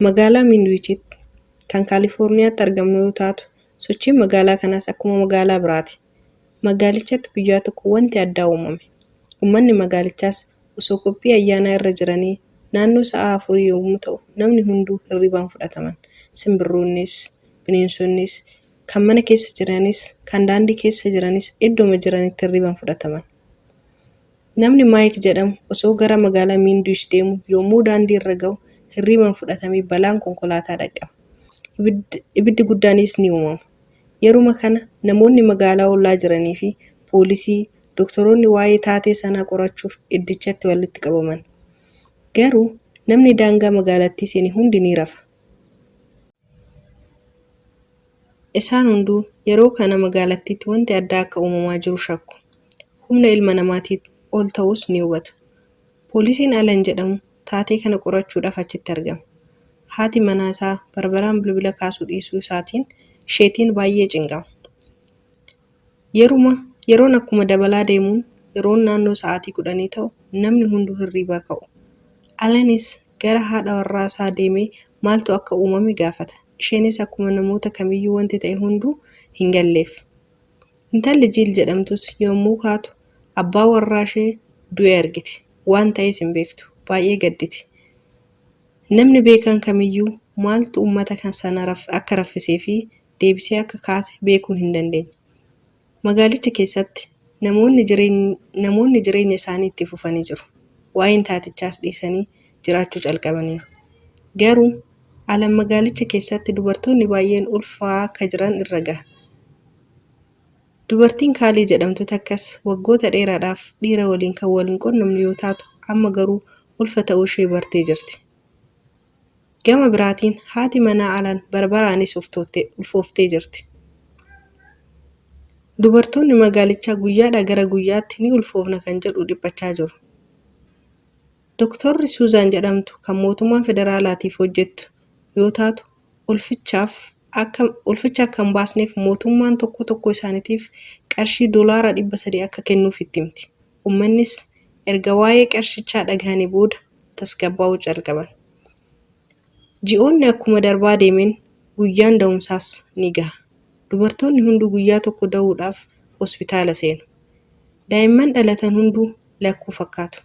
Magaalaa Miinduwiichitti kan Kaalifoorniyaatti argamtu yoo taatu, sochiin magaalaa kanaas akkuma magaalaa biraati. Magaalichatti guyyaa tokko wanti addaa uumame. Uummanni magaalichaas osoo qophii ayyaanaa irra jiranii naannoo sa'a 4 yommuu ta'u namni hunduu hirribaan fudhataman. Simbirroonnis, bineensonnis, kan mana keessa jiranis, kan daandii keessa jiranis iddooma jiranitti hirribaan fudhataman. Namni Maayik jedhamu osoo gara magaalaa Miinduwiish deemu yommuu daandii irra gahu hirribaan fudhatamee balaan konkolaataa dhaqqaba. Ibiddi guddaanis ni uumama. Yeruma kana namoonni magaalaa ollaa jiranii fi poolisii, doktoroonni waa'ee taatee sanaa qorachuuf iddichatti walitti qabaman. Garuu namni daangaa magaalattii seene hundi ni rafa. Isaan hunduu yeroo kana magaalattiitti wanti addaa akka uumamaa jiru shakku. Humna ilma namaatiin ol ta'uus ni hubatu. Poolisiin Alan jedhamu taatee kana qorachuudhaaf achitti argama. Haati manaa isaa Barbaraan bilbila kaasuu dhiisuu isaatiin isheetiin baay'ee cinqama. Yeruma yeroon akkuma dabalaa deemuun yeroon naannoo sa'aatii 10 ta'u namni hunduu hirriibaa ka'u. Alanis gara haadha warraa isaa deemee maaltu akka uumame gaafata. Isheenis akkuma namoota kamiyyuu wanti ta'e hunduu hin galleef. Intalli Jiil jedhamtus yommuu kaatu abbaa warraa ishee du'ee argiti. Waan ta'es hin beektu. Baay'ee gadditi. Namni beekaan kamiyyuu maaltu uummata sana akka raffisee fi deebisee akka kaase beekuu hin dandeenye. Magaalicha keessatti namoonni namoonni jireenya isaanii itti fufanii jiru. Waa'een taatichaas dhiisanii jiraachuu calqabaniiru. Garuu Alan magaalicha keessatti dubartoonni baay'een ulfaa'aa akka jiran irra gaha. Dubartiin Kaalii jedhamtu takkas waggoota dheeraadhaaf dhiira waliin kan wal hin qunnamne yoo taatu amma garuu ulfa ta'uu ishee bartee jirti. Gama biraatiin haati manaa Alan Barbaraanis ulfooftee jirti. Dubartoonni magaalichaa guyyaadhaa gara guyyaatti ni ulfoofna kan jedhu dhiphachaa jiru. Doktorri Suuzaan jedhamtu kan mootummaa federaalaatiif hojjettu yoo taatu ulfichaaf akka ulficha akka hin baasneef mootummaan tokko tokko isaaniitiif qarshii doolaara 300 akka kennuuf itti himti. Uummannis erga waa'ee qarshichaa dhagahanii booda tasgabbaa'uu calqaban. Ji'oonni akkuma darbaa deemeen guyyaan da'umsaas ni gaha. Dubartoonni hunduu guyyaa tokko da'uudhaaf hospitaala seenu. Daa'imman dhalatan hunduu lakkuu fakkaatu.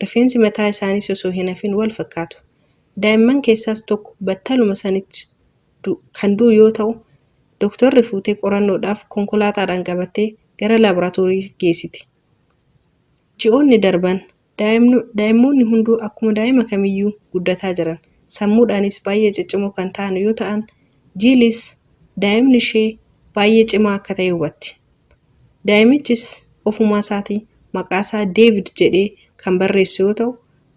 Rifeensi mataa isaaniis osoo hin hafin wal fakkaatu. Daa'imman keessaas tokko battaluma sanitti kan du'u yoo ta'u, doktorri fuutee qorannoodhaaf konkolaataadhaan qabattee gara laaboraatoorii geessiti. Ji'oonni darban daa'immoonni hunduu akkuma daa'ima kamiyyuu guddataa jiran. Sammuudhaanis baay'ee ciccimoo kan ta'an yoo ta'an, Jiilis daa'imni ishee baay'ee cimaa akka ta'e hubatti. Daa'imichis ofumaa isaatii maqaasaa Deevid jedhee kan barreessu yoo ta'u,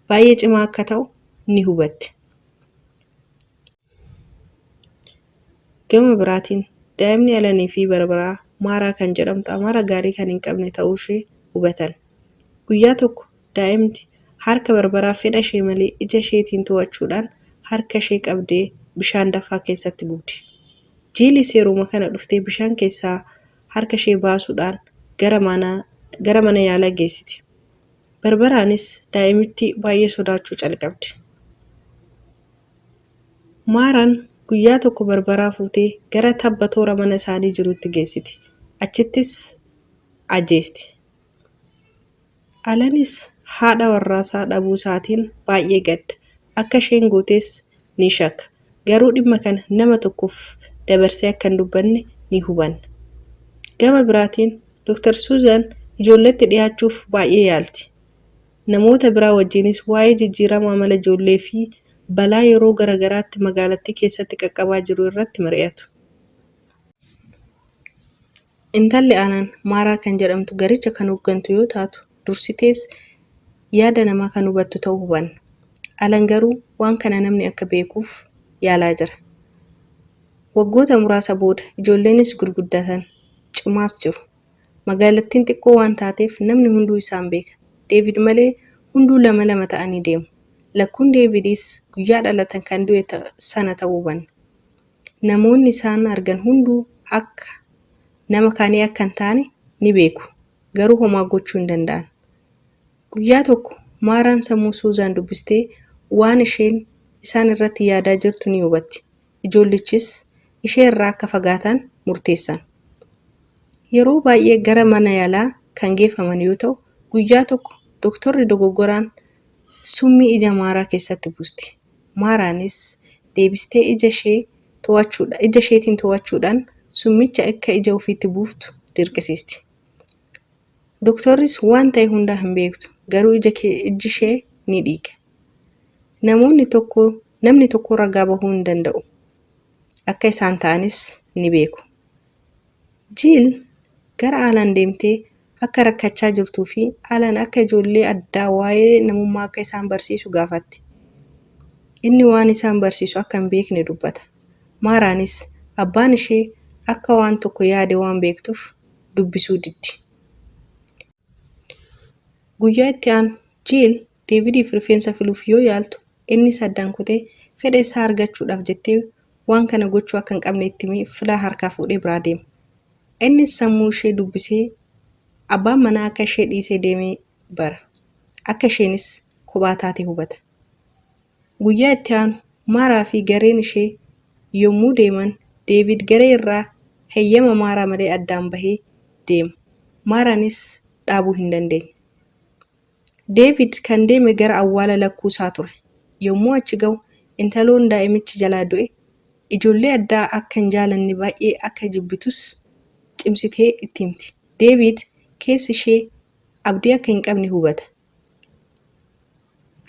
baay'ee cimaa akka ta'u ni hubatti. Gama biraatiin daa'imni Alanii fi Barbaraa Maaraa kan jedhamtu amala gaarii kan hin qabne ta'uu ishee hubatan. Guyyaa tokko daa'imti harka Barbaraa fedha ishee malee ija isheetiin to'achuudhaan harka ishee qabdee bishaan danfaa keessatti gubdi. Jiilis yeruma kana dhuftee bishaan keessaa harka ishee baasuudhaan gara mana gara mana yaalaa geessiti. Barbaraanis daa'imittii baay'ee sodaachuu calqabdi. Maaraan guyyaa tokko Barbaraa fuutee gara tabba toora mana isaanii jirutti geessiti. Achittis ajjeesti. Alanis haadha warraasaa dhabuu isaatiin baay'ee gadda. Akka isheen gootes ni shakka. Garuu dhimma kana nama tokkoof dabarsee akka hin dubbanne ni hubanna. Gama biraatiin Dr. Suuzan ijoolleetti dhiyaachuuf baay'ee yaalti. Namoota biraa wajjinis waa'ee jijjiirama amala ijoollee fi balaa yeroo gara garaatti magaalattii keessatti qaqqabaa jiru irratti mari'atu. Intalli Alan, Maaraa kan jedhamtu garicha kan hooggantu yoo taatu, dursitees yaada namaa kan hubattu ta'uu hubanna. Alan garuu waan kana namni akka beekuuf yaalaa jira. Waggoota muraasa booda ijoolleenis gurguddatan, cimaas jiru. Magaalattiin xiqqoo waan taateef namni hunduu isaan beeka. Deevid malee hunduu lama lama ta'anii deemu. Lakkuun Deevidis guyyaa dhalatan kan du'e sana ta'uu hubanna. Namoonni isaan argan hunduu akka nama kaanii akka hin taane ni beeku. Garuu homaa gochuu hin danda'an. Guyyaa tokko Maaraan sammuu Suuzaan dubbistee waan isheen isaan irratti yaadaa jirtu ni hubatti. Ijoollichis ishee irraa akka fagaatan murteessan. Yeroo baay'ee gara mana yaalaa kan geeffaman yoo ta'u, guyyaa tokko doktorri dogoggoraan summii ija Maaraa keessatti buusti. Maaraanis deebistee ija ishee to'achuudha ija isheetiin to'achuudhaan summicha akka ija ofiitti buuftu dirqisiisti. Doktorris waan ta'e hundaa hin beektu, garuu ija ijji ishee ni dhiiga. Namoonni tokko namni tokko ragaa bahuu hin danda'u. Akka isaan ta'anis ni beeku. Jiil gara Aalaan deemtee akka rakkachaa jirtuu fi Aalaan akka ijoollee addaa waa'ee namummaa akka isaan barsiisu gaafatti. Inni waan isaan barsiisu akka hin beekne dubbata. Maaraanis abbaan ishee akka waan tokko yaade waan beektuuf dubbisuu diddi. Guyyaa itti aanu Jiil Deevidiif rifeensa filuuf yoo yaaltu innis addaan kutee fedha isaa argachuudhaaf jettee waan kana gochuu akka hin qabne itti himee filaa harkaa fuudhee biraa deema. Innis sammuu ishee dubbisee abbaan manaa akka ishee dhiisee deeme bara. Akka isheenis kophaa taate hubata. Guyyaa itti aanu Maaraa fi gareen ishee yommuu deeman Deevid garee irraa heyyama Maaraa malee addaan bahee deema. Maaraanis dhaabuu hin dandeenye. Deevid kan deeme gara awwaala lakkuu isaa ture. Yommuu achi ga'u intaloon daa'imichi jalaa du'e ijoollee addaa akka hin jaalanne baay'ee akka jibbitus cimsitee itti himti. Deevid keessi ishee abdii akka hin qabne hubata.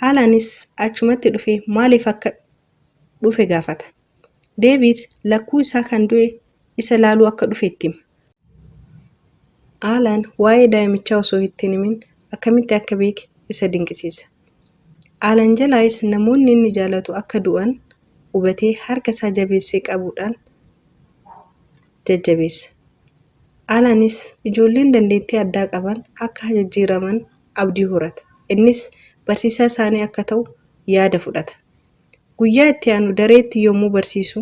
Alaanis achumatti dhufee maaliif akka dhufe gaafata. Deevid lakkuu isaa kan du'e isa laaluu akka dhufe itti hima. Aalaan waa'ee daa'imichaa osoo itti hin himin akkamitti akka beeke isa dinqisiisa. Aalaan jalaayis namoonni inni jaalatu akka du'an hubatee harka isaa jabeessee qabuudhaan jajjabeessa. Aalaanis ijoolleen dandeettii addaa qaban akka jijjiiraman abdii horata. Innis barsiisaa isaanii akka ta'u yaada fudhata. Guyyaa itti aanu dareetti yommuu barsiisu,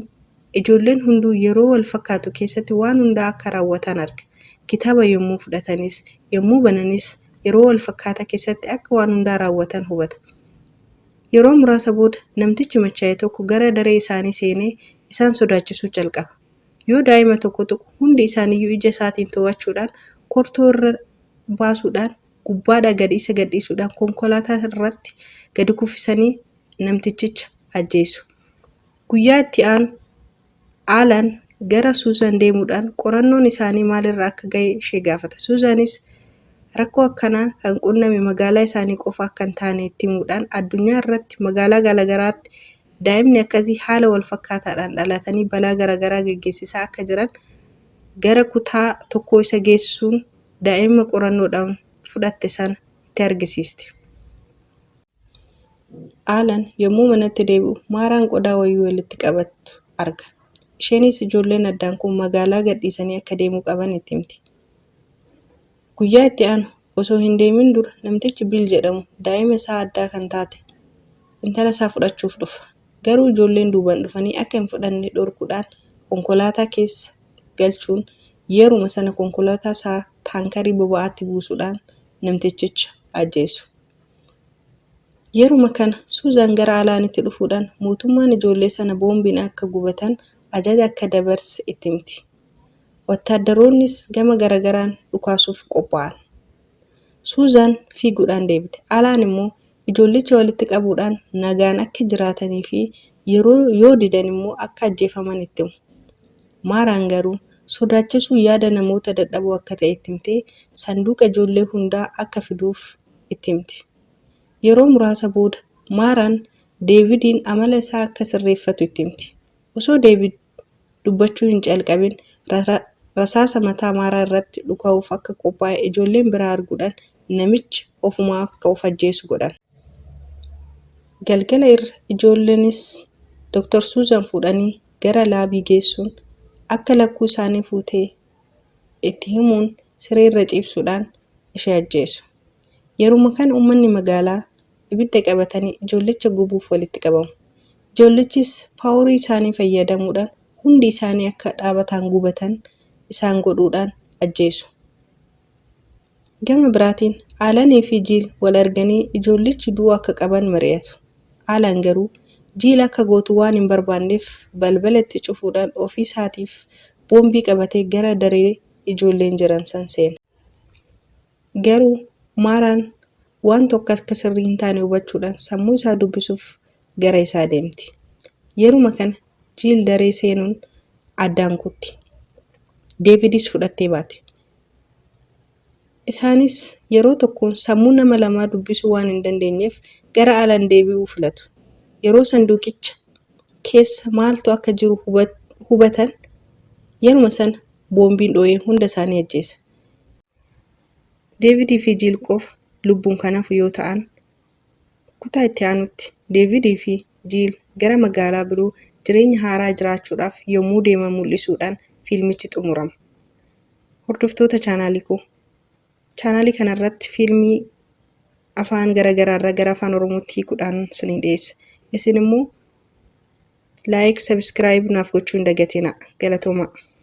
ijoolleen hunduu yeroo wal fakkaatu keessatti waan hundaa akka raawwatan arga. Kitaaba yommuu fudhatanis, yommuu bananis yeroo wal fakkaataa keessatti akka waan hundaa raawwatan hubata. Yeroo muraasa booda namtichi machaa'e tokko gara daree isaanii seenee isaan sodaachisuu calqaba. Yoo daa'ima tokko tuqu hundi isaaniiyyuu ija isaatiin to'achuudhaan kortoo irra baasuudhaan gubbaadhaa gadi isa gadhiisuudhaan konkolaataa irratti gadi kuffisanii namtichicha ajjeesu. Guyyaa itti aanu Aalaan gara Suuzaan deemuudhaan qorannoon isaanii maalirra akka ga'e ishee gaafata. Suuzaanis rakkoo akkanaa kan qunname magaalaa isaanii qofa akka hin taane itti himuudhaan addunyaa irratti magaalaa garaagaraatti daa'imni akkasii haala wal fakkaataadhaan dhalatanii balaa garaagaraa geggeessisaa akka jiran gara kutaa tokkoo isa geessuun daa'ima qorannoodhaan fudhatte sana itti argisiisti. Aalan yommuu manatti deebi'u Maaraan qodaa wayii walitti qabattu arga. Isheenis ijoolleen addaan kun magaalaa gadhiisanii akka deemuu qaban itti himti. Guyyaa itti aanu osoo hin deemin dura namtichi Biil jedhamu daa'ima isaa addaa kan taate intala isaa fudhachuuf dhufa. Garuu ijoolleen duubaan dhufanii akka hin fudhanne dhorkuudhaan konkolaataa keessa galchuun yeruma sana konkolaataa isaa taankarii boba'aatti buusuudhaan namtichicha ajjeesu. Yeruma kana Suuzaan gara Alaanitti dhufuudhaan mootummaan ijoollee sana boombiin akka gubatan ajaja akka dabarse itti himti. Wattaaddaroonnis gama garagaraan dhukaasuuf qophaa'an. Suuzaan fiiguudhaan deebite. Alaan immoo ijoollicha walitti qabuudhaan nagaan akka jiraatanii fi yeroo yoo didan immoo akka ajjeefaman itti himu. Maaraan garuu sodaachisuun yaada namoota dadhaboo akka ta'e itti himtee sanduuqa ijoollee hundaa akka fiduuf itti himti. Yeroo muraasa booda Maaraan Deevidiin amala isaa akka sirreeffatu itti himti. Osoo Deevid dubbachuu hin calqabin rasaasa mataa Maaraa irratti dhuka'uuf akka qophaa'e ijoolleen biraa arguudhaan namichi ofumaa akka of ajjeesu godhan. Galgala irra ijoolleenis Dr. Suuzan fuudhanii gara laabii geessuun akka lakkuu isaanii fuutee itti himuun siree irra ciibsuudhaan ishee ajjeesu. Yeruma kana uummanni magaalaa ibidda qabatanii ijoollicha gubuuf walitti qabamu. Ijoollichis paaworii isaanii fayyadamuudhaan hundi isaanii akka dhaabataan gubatan isaan godhuudhaan ajjeesu. Gama biraatiin Aalanii fi Jiil wal arganii ijoollichi du'uu akka qaban mari'atu. Aalaan garuu Jiil akka gootu waan hin barbaanneef balbala itti cufuudhaan ofii isaatiif boombii qabatee gara daree ijoolleen jiran san seena. Garuu Maaraan waan tokko akka sirrii hin taane hubachuudhaan sammuu isaa dubbisuuf gara isaa deemti. Yeruma kana Jiil daree seenuun addaan kutti. Deevidis fudhattee baate. Isaanis yeroo tokkoon sammuu nama lamaa dubbisuu waan hin dandeenyeef gara Alan deebi'uu filatu. Yeroo sanduuqicha keessa maaltu akka jiru hubatan yeruma sana boombiin dhoo'ee hunda isaanii ajjeesa. Deevidii fi Jiil qofa lubbuun kan hafu yoo ta'an, kutaa itti aanutti Deevidii fi Jiil gara magaalaa biroo jireenya haaraa jiraachuudhaaf yommuu deeman mul'isuudhaan fiilmichi xumurama. Hordoftoota chaanaalii koo, chaanaalii kanarratti fiilmii afaan garaagaraa irraa gara afaan Oromootti hiikuudhaan isinii dhiyeessa. Isin immoo like, subscribe naaf gochuu hin dagatinaa. Galatoomaa.